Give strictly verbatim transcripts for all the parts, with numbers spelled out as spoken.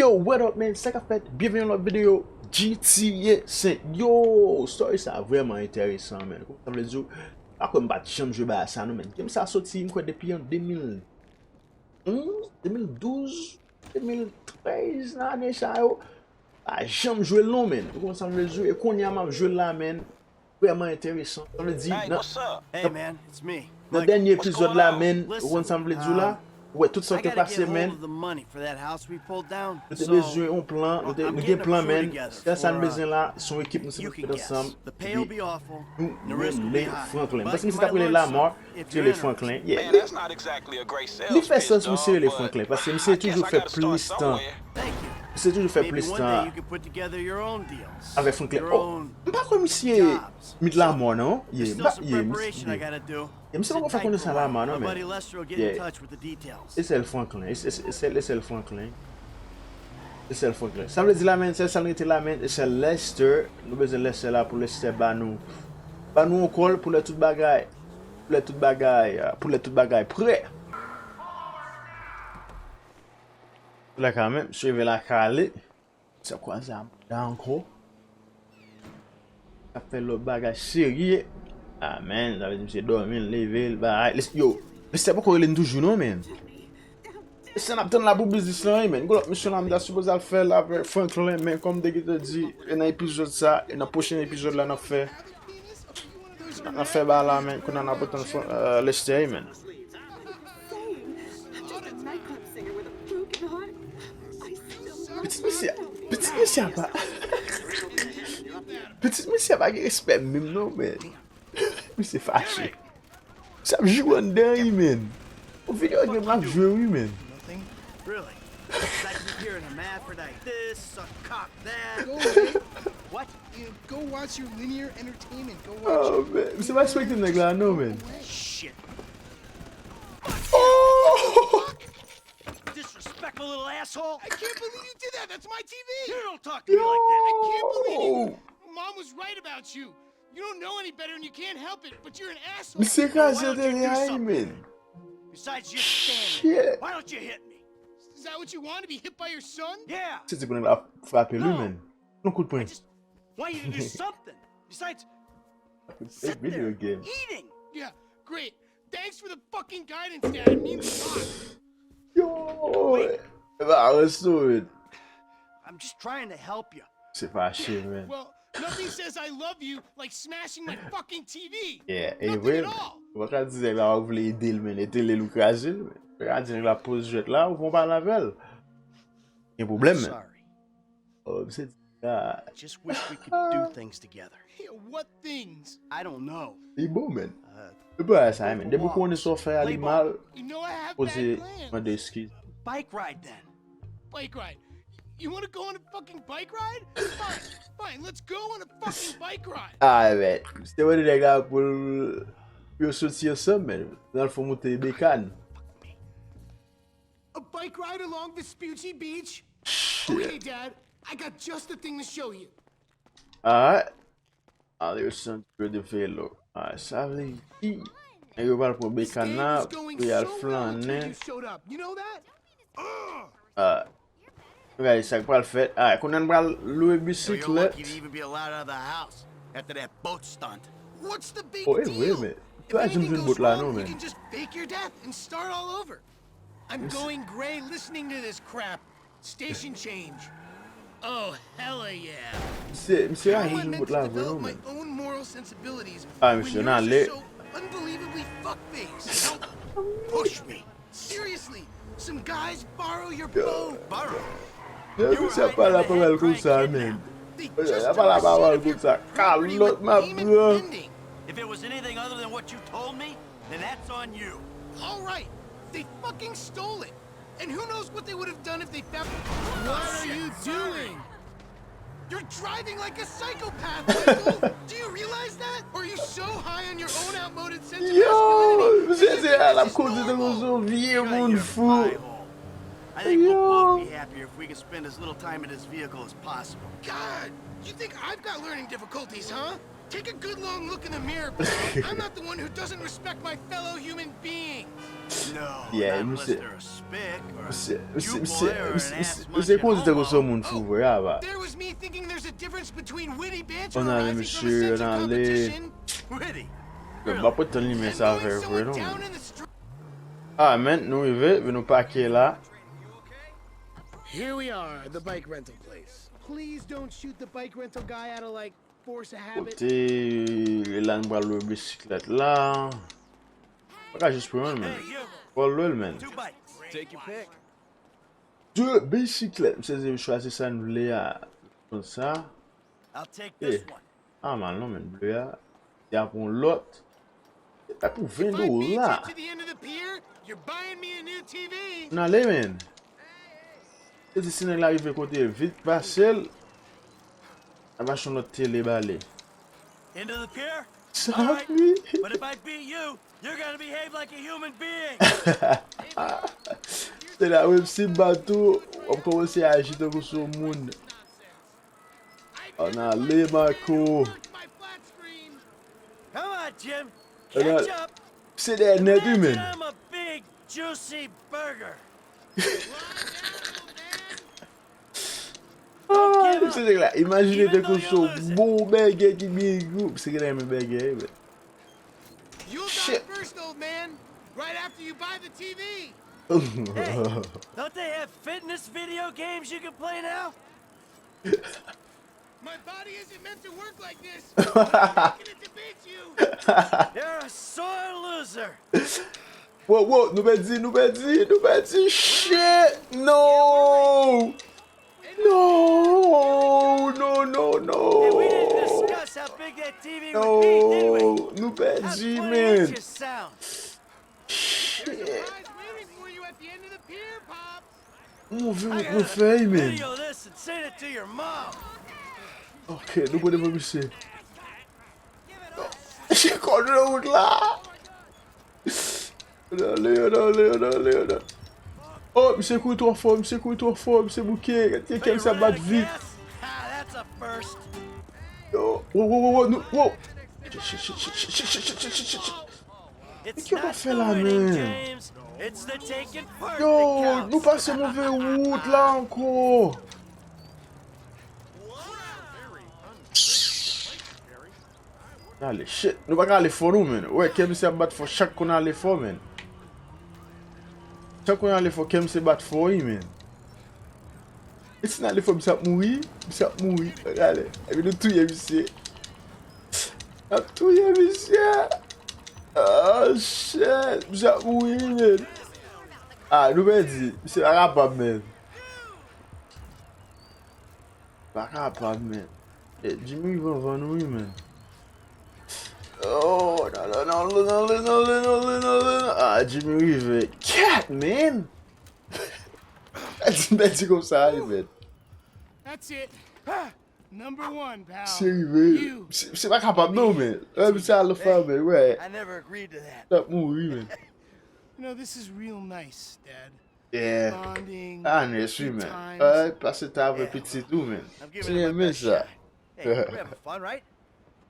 Yo, what up, man? Sa k ap fèt? Byenveni nan lòt videyo G T A senk. Yo, story sa vrèman enteresan, man. Kòman sa vle di w? Pa kwè m pa t janm jwe bagay sa, non, man. Game sa soti, m kwè, depi an de mil onz, de mil douz, de mil trèz, nan ane sa yo. Pa janm jwe l, non, man. Ou konprann sa m vle di w? E kounye a m ap jwe l la, man. Vrèman enteresan. Sa vle di, nan, nan dènye epizòd la, man, ou konn sa m vle di w la? Ou wè tout sa k te pase, man. Nou te bezwen yon plan, nou te, nou gen plan, man. Sèl sa n bezwen la, se yon ekip nou se pou met ansanm. Epi nou rele Franklin. Paske misye t ap rele Lamar, misye rele Franklin. Yeah. Li fè sans misye rele Franklin, paske misye toujou fè plis tan. Misye toujou fè plis tan avèk Franklin. Oh, m pa kwè misye met Lamar, non. Yeah, m pa, yeah, misye, yeah. Yeah, misye poko fè konnen sa Lamar, non, man. Yeah. E sèl Franklin. E sèl, e sèl, e sèl Franklin. E sèl Franklin. Sa vle di la, man, sèl sa n rete la, man, e sèl Lester. Nou bezwen Lester la pou Lester ba nou, ba nou yon kòl pou lè tout bagay, pou lè tout bagay, euh, pou lè tout bagay prè. Lakay mwen, m swive lakay li. Sa kwaze a bouda ankò. Ap fè lòt bagay serye. Amen. Sa vle di misye dòmi, l leve, l bay. Yo, Lester poko rele n toujou non, man. Lester n ap tann la pou biznis lan, wi, man. Gon lòt misyon la m ta sipoze al fè l avèk Franklin, men kòm m te gentan di, e nan epizòd sa, e nan pwochen epizòd la n ap fè. N ap fè bagay la, man. Kounye a n ap tann Fran-, euh, Lester, man. Pitit mesye, pitit mesye a pa, pitit mesye a pa gen respè menm non, man. Misye fache. Misye ap jwe anndan wi, man. Yon video game l ap jwe wi, man. Really? It's like you hearing a hermaphrodite this, suck cock that. Go away. What? You go watch your linear entertainment. Go watch. Oh, man. Misye pa respekte nèg la non, man. Shit. Oh! Disrespectful little asshole. I can't believe you did that. That's my T V. You don't talk to me like that. I can't believe you. Yo! Mom was right about you. You don't know any better and you can't help it, but you're an asshole. Misye kraze tele a wi, man. Besides just standing, Shit. Why don't you hit me? Is that what you want, to be hit by your son? Yeah. Se ti pou nèg la frape l wi, man. Yon kout pwen. Why you to do something besides Se video game. Eating? Yeah, great. Thanks for the fucking guidance, Dad. It means a lot. Yo! E pa resto, man. I'm just trying to help you. Se fache, man. Well, nothing says I love you like smashing my fucking T V. Yeah, e Nothing vre. at all. Ou pa ka di nèg la ou vle ede l, men ede l ou kraze l, men. Ou ka di nèg la poz jwèt la, ou pran pale avè l. Gen pwoblèm, men. Sorry. Oh, misye di sa. I just wish we could do things together. Yeah, what things? I don't know. Li bon, man. Uh, E pa sa, men. Depi ou konnen sa w fè a li mal, You know I have poze bad plans. Mande eskiz. Bike ride then. Bike ride. You want to go on a fucking bike ride? Fine, fine. Let's go on a fucking bike ride. Ah, man. Se te mande nèg la pou l, pou yo soti ansanm, men. Nan l fò moute Bekan. A bike ride along Vespucci Beach? Shit. Okay, Dad. I got just the thing to show you. Alright. Alè yo santi yo de velo. Ah, sa vle di nèg yo pral pran Bekan la pou y al flannen. Showed up. You know that? Ah. Gade sa k pral fèt. Ah, kounye a n pral lwe You're lucky bisiklèt. To even be allowed out of the house after that boat stunt. What's the big Oh, e vre, deal? men. If Yo pa janm anything jwenn goes bòt la, wrong, non, we men. Can just fake your death and start all over. I'm going gray listening to this crap. Station change. Oh, hella yeah. Misye, misye How pa am I jwenn meant bòt to la vre, develop non, my men. own moral sensibilities Ah, when misye, yours nan are ale. So unbelievably fuckface? Don't push me. Seriously, some guys borrow your boat. Borrow? Yo, misye ap pale pawòl konsa, men. Yo, y ap pale pawòl konsa. Kalòt m ap pran. If it was anything other than what you told me, then that's on you. All right, they fucking stole it. And who knows what they would have done if they found. What are you doing? You're driving like a psychopath, Michael. Do you realize that? Or are you so high on your own outmoded sense of Yo, masculinity misye se al ap koze tankou se yon vye moun fou. I think we'll Yo. Both be happier if we can spend as little time in this vehicle as possible. God, you think I've got learning difficulties, huh? Take a good long look in the mirror, bro. I'm not the one who doesn't respect my fellow human beings. No, Yeah, not you unless said- they're a spick or a Misye, misye, Jew misye, boy or an misye, ass misye munching konn se homo. konsa moun fou vre, aba. There was me thinking there's a difference between witty banter On a les arising from a messieurs, sense of on a les- competition Witty. Mwen pa pwè tann li men and sa mowing fè vre someone non. Down in the street. Ah, men, nou rive, men nou pake la. Here we are, the bike rental place. Please don't shoot the bike rental guy out of like force of habit. Kote la nou pral lwe bisiklèt la. Pa ka jis pran l men. Hey, you. Pral lwe l men. Two bikes. Take your pick. De bisiklèt, m sezi m chwazi sa n vle a. Konsa. I'll take Yeah. this one. Ah, mal non men, ble a. Se ap yon lòt. Se pa pou ven If I beat dola. you to the end of the pier, you're buying me a new T V. N ale men. Se di si nèg la rive kote l vit pase l. N ap achte yon lòt tele ba li. Into the pier? Sa Alright, wi. But if I beat you, you're gonna behave like a human being. Se la menm si m bat ou, w ap kòmanse aji tankou se yon moun. Ann ale Marco. My flat screen. Come on, Jim. Ann Catch ale. Up. Se dèyè nèt wi Imagine men. I'm a big juicy burger. Ah, se nèg la. Imajine tankou se yon bon bègè ki byen gou. Se gen renmen bègè wi men. You'll die Shit. first, old man. Right after you buy the T V. Hey, don't they have fitness video games you can play now? My body isn't meant to work like this. I'm not gonna debate you. You're a sore loser. Wow, wow, nou pèdi, nou pèdi, nou pèdi. Shit! No! No! No, no, no! And we didn't discuss how big that T V would be, did we? No! Nou How's pèdi, twenty men! inches sound? Shit! Prize waiting for you at the end of the pier, Pops. Move I nou got a fèy, men! Video of this and send it to your mom. Ok, nou pran devan misye. Misye kòd nan wout la! Ann ale, ann ale, ann ale, ann ale. Oh, misye kouri twò fò, misye kouri twò fò, misye bouke. Gade kèm sa bat vit. Ah, that's a first. Yo, wo, wo, wo, wo, nou, wo. Shit, shit, shit. It's Ki yo pa not fè the la, winning, men? James. It's the taking part Yo, that counts. Nou pase move wout la ankò. Ale, shit. Nou pa ka ale fò non, men. Wè, kè misye ap bat fò chak kou n ale fò, men. Chak kou n ale fò, kè misye bat fò, wi, men. E si n ale fò, misye ap mouri. Misye ap mouri. Gade. Epi nou touye misye. N ap touye misye. Oh, shit. Misye ap mouri, men. Ah, nou pèdi. Misye pa kapab, men. Pa kapab, men. Eh, Jimmy rive anvan nou, wi, men. Oh, non, non, non. Ah, Jimmy rive. Cat, man! Ti pèdi konsa, wi, men. That's it. Number one, pal. Se rive. You. Se se pa kapab, non, men. Eh, misye al fè, men, wè. I never agreed to that. T ap mouri, men. You know, this is real nice, Dad. Yeah. Bonding. Ah, nèsi, Good men. times. Ay, pase ta avè pitit ou, men. I'm Ti giving it my renmen best sa. shot. Hey, we're having fun, right?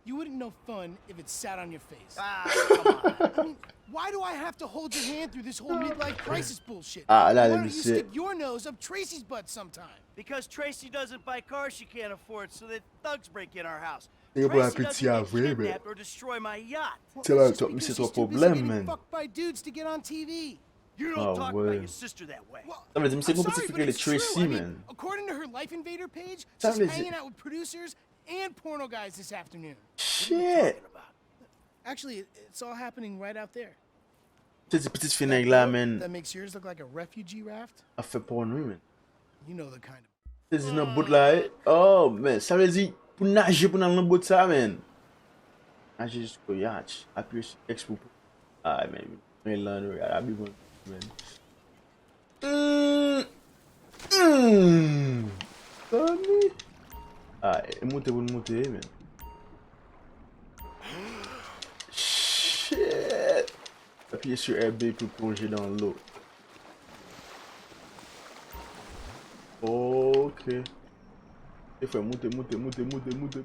You wouldn't know fun if it sat on your face. Ah, come on. I mean, why do I have to hold your hand through this whole midlife crisis bullshit? Ah, la, Why don't you misye. Stick your nose up Tracy's butt sometime? Because Tracy doesn't buy cars she can't afford, so the thugs break in our house. Nèg pou Tracy apeti doesn't a get vre, men. Kidnapped or destroy my yacht. Well, Tell her it's just to- because misye she's twò too busy pwoblèm, getting men. Fucked by dudes to get on T V. You Ah, don't talk about ouais. Your sister that way. Well, Sa vle di, misye I'm gen sorry, pitit but ki rele it's true. Tracy, I mean, men. According to her Life Invader page, Sa she's vle di- hanging out with producers and porno guys this afternoon. Shit! Actually, it- it's all happening right out there. Se di pitit fi nèg la, men. That makes yours look like a refugee raft. Ap fè pòn, wi, men. You know the kind of. Se di nan bot la, eh. Oh, men, sa vle di, pou naje, pou n al nan bot sa, men. Naje jisko yach. Apiye sou X pou. Ay, men, men lan, wi, abi mwen, men. Mm. Mm. Zanmi. Ah, e moute pou n moute, men. Shit. Apiye sou R B pou plonje dans l'eau. Ok. E fè moute, moute, moute, moute, moute.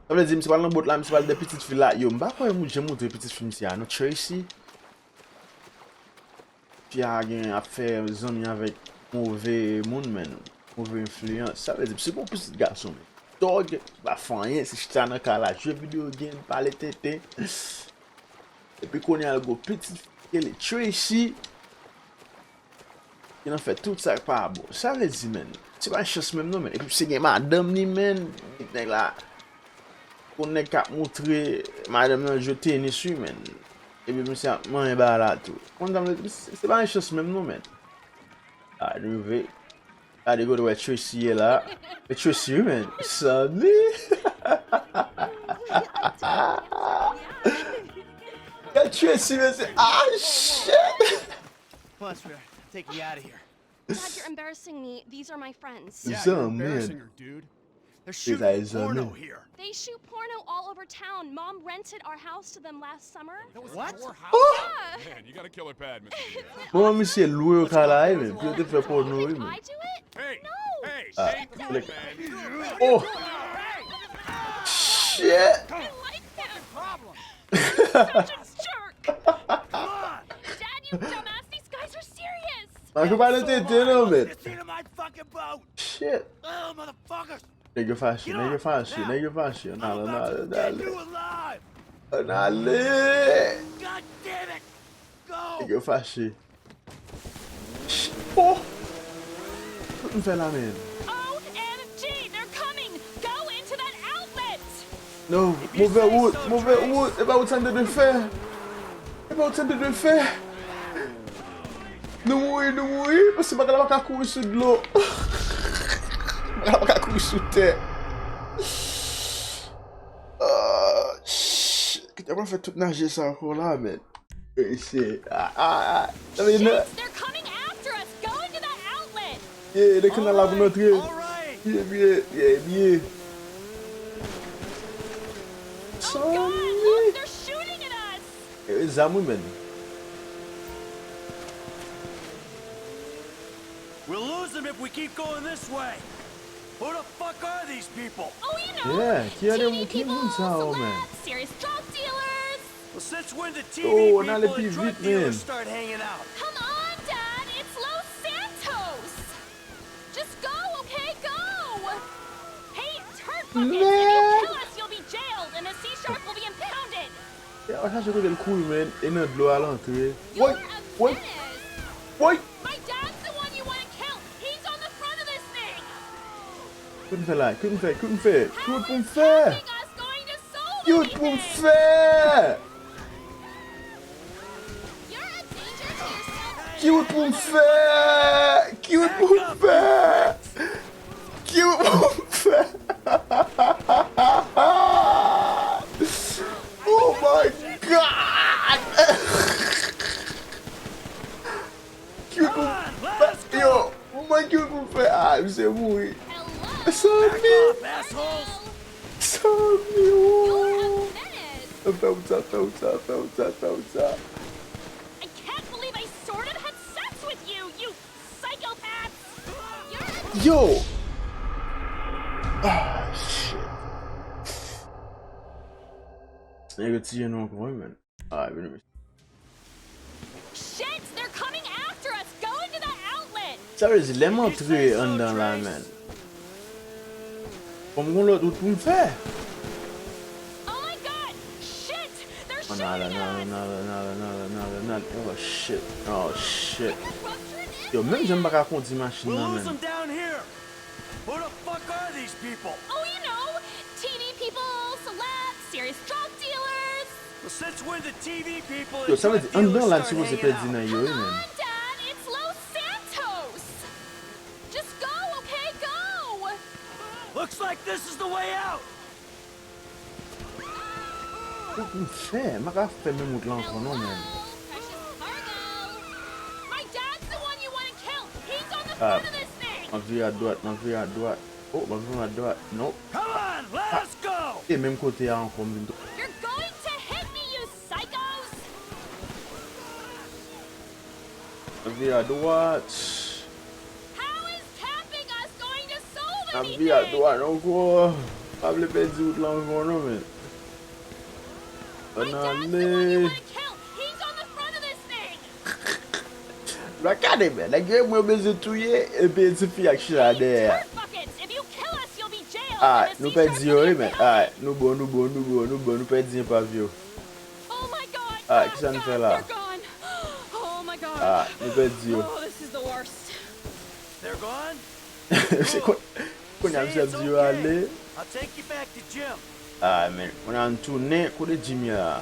Sa vle di, misye pral nan bòt la, misye pral de pitit fi la. Yo, m pa kwè moun jan montre pitit fi misye a, non, Tracy. Fi a gen ap fè zanmi avèk move moun, men move enfliyans. Sa vle di, si gon pitit gason, men tòg, pa fè anyen, se chita nan kay la, jwe video game, pale tenten. Epi kounye a, l gon pitit fi ki rele Tracy. Ki nan fè tout sa k pa bon. Sa vle di, men, se pa chans menm non, men. Epi se gen madanm li, men, nèg la, gon nèg k ap montre madanm nan jwe tenis, wi, men. Epi misye ap manyen bagay la tou. Konn sa m vle di, se, se pa yon chans menm non, men. Ah, nou rive. Gade kote wè Tracy ye la. E Tracy, wi, men. Sanmi. Gade Tracy, men, se, ah, shit. Come on, sweetheart. Take me out of here. Dad, you're embarrassing me. These are my friends. Yeah, Zanmi. You're embarrassing her, dude. They're These are shooting his, um, porno here. They shoot porno all over town. Mom rented our house to them last summer. What? Yeah. Man, you got a killer pad, Mister Beer. Bon, misye lwe yo kay la, wi, men. Pou yo te fè pòno, wi, Did men. I do it? Hey, No. Hey, Ah, hey, cool, look. man. Oh! Shit! I like him. Problem. Such a jerk. Come on. Dad, you dumbass. These guys are serious. Mwen pa nan tete non, men. Get in my fucking boat. Shit! Oh, motherfuckers. Nèg yo fache, nèg yo fache, nèg yo fache. Ann ale, ann ale, ann ale. You alive. Ann ale! God damn it. Go. Nèg yo fache. Oh! Sa m fè la, men? O M G, they're coming. Go into that outlet. No, move wout, move wout. E pa wout sa n te dwe fè. E pa wout sa n te dwe fè. Nou mouri, nou mouri. Paske bagay la pa ka kouri sou dlo. Bagay la pa ka kouri sou tè. Ah, shit. Kite mwen fè tout naje sa ankò la, men. E se, ah, ah, ah. Sa vle di, Shit, they're coming after us. Go into that outlet. Yeah, de kanal la pou n antre. All right. Yeah, yeah, yeah, yeah. Oh God, look, they're shooting at us. E zam wi, men. We'll lose them if we keep going this way. Who the fuck are these people? Oh, you know, Yeah, ki ane T V ki moun sa, people, oh, man. celebs, serious drug dealers. Well, since when did Oh, T V n ale people pi and drug vit, man. Dealers start hanging out? Come on, Dad, it's Los Santos. Just go, okay, go. Hey, turd buckets, if you Man. Kill us, you'll be jailed, and the Sea Shark will be impounded. Ya, w ap chache kote l kouri, men, e nan dlo a l antre. You're Woy, a woy, menace. Woy! My dad's the one you want to kill. He's on the front of this thing. Ki w t fè la? Ki w t fè? Ki w t fè? Ki How w t pou is m fè? helping us going to solve Ki w t pou m anything? fè? You're a danger to yourself. Ki w t pou m fè? Ki w t pou m fè? Ki w t pou m fè? Oh my God! Ki w t pou m fè? Yo, mwen ki w t pou m fè? Ah, misye mouri. Hello. Sanmi! Assholes. Sanmi! You're a menace. Fè w sa, fè w sa, fè w sa, fè w sa. I can't believe I sort of had sex with you, you psychopaths. You're a Yo! Ah, shit. Nèg yo tiye nou ankò, wi, men. Ah, vini, mesye. Shit, they're coming after us. Go into that outlet. Sa vle di, lè m antre anndan la, men. Fò m gon lòt wout pou m fè. Oh my God. Shit, they're Ann ale, shooting ann ale, at ann us. ale, ann ale, ann ale, ann ale. Oh, shit. Oh, shit. Rupture an Yo, menm jan m pa ka kondi machin We'll nan, lose men. Them down here. Who the fuck are these people? Oh, you know, T V people, celebs, serious drug dealers. Well, since when did T V people Yo, and sa vle drug di, anndan dealers la, start si w se hanging pèdi out? nan yo, Come wi, men. On, Dad, it's Los Santos. Just go, okay, go. Looks like this is the way out. Ou pou m fè? M pa ka fè menm wout la ankò, non, men. Hello, precious cargo. My dad's the one you want to kill. He's on the Ah, front of this thing. M ap vire a dwat, m ap vire a dwat. Oh, m ap vire a dwat. Non. Come on, let us go. E menm kote a ankò, m vin tou. You're going to hit me, you psychos. M ap vire a dwat. How is tapping us going to solve M ap vire a anything? Dwat ankò. Pa vle pèdi wout lan ankò non, men. My Ann dad's the one you ale. want to kill. He's on the front of this thing. Bra kade, men. Nèg yo mwen bezwen touye, epi ti fi ak chita dèyè. Buckets. If you kill us, you'll be jailed. Ah, and the nou sea pèdi sharks yo, are wi, gonna men. kill Ah, me. Nou bon, nou bon, nou bon, nou bon, nou pèdi epav yo. Oh my god. Ah, They're ki sa nou fè gone. La? They're gone. Oh my god. Ah, nou pèdi yo. Oh, this is the worst. They're gone? Se kon- Kounye a misye ap di yo ale. I'll take you back to Jim. Ah, men. Kounye a nou tounen kote Jim ye a.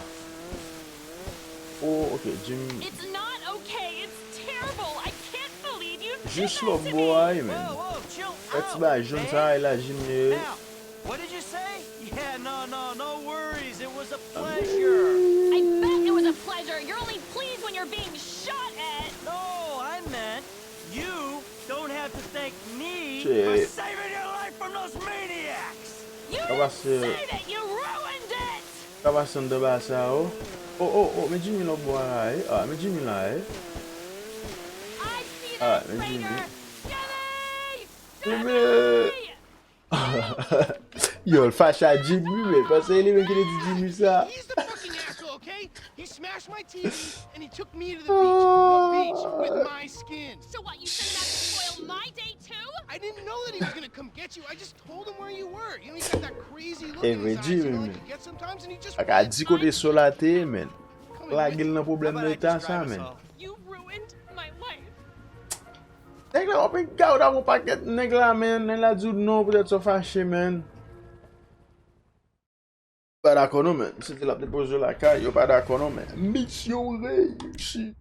Oh, ok, Jim. It's not okay. It's terrible. I can't believe you did Jis that lòt to bò me. a, wi, men. Whoa, whoa, chill Fè ti out, bagay jòn sa a, man. e la Jim ye. Now, what did you say? Yeah, no, no, no worries. It was a pleasure. I bet it was a pleasure. You're only pleased when you're being shot at. No, I meant you don't have to thank me Shit. for saving your life from those maniacs. You Sa didn't pase. Save it. You ruined it. Sa pase anndan ba sa, o. Oh, oh, oh, men Jimmy lòt bò a, e. Ah, men Jimmy la, e. I see Ah, that men Jimmy. traitor. Jimmy! Jimmy! Yo, l fache a Jimmy, men. Paske li menm ki te di Jimmy sa. He's the fucking asshole, okay? He smashed my T V and he took me to the beach. The beach with my skin. So what, you sent him out to spoil my day too? I didn't know that he was gonna come get you. I just told him where you were. You know, he's got that crazy look Eh, in men his eyes, you know, Jimmy, like men. he gets sometimes, and he just Ak a di kote Sola te ye, men. coming Lage with l nan pwoblèm nan eta sa, men. You ruined my life. Nèg la, w ap gade w ap yon pakèt nèg la, men. Nèg la di w non, poutèt sa w fache, men. Pa dakò non, men. Se te l ap depoze w lakay, yo pa dakò non, men. Misyon reyisi.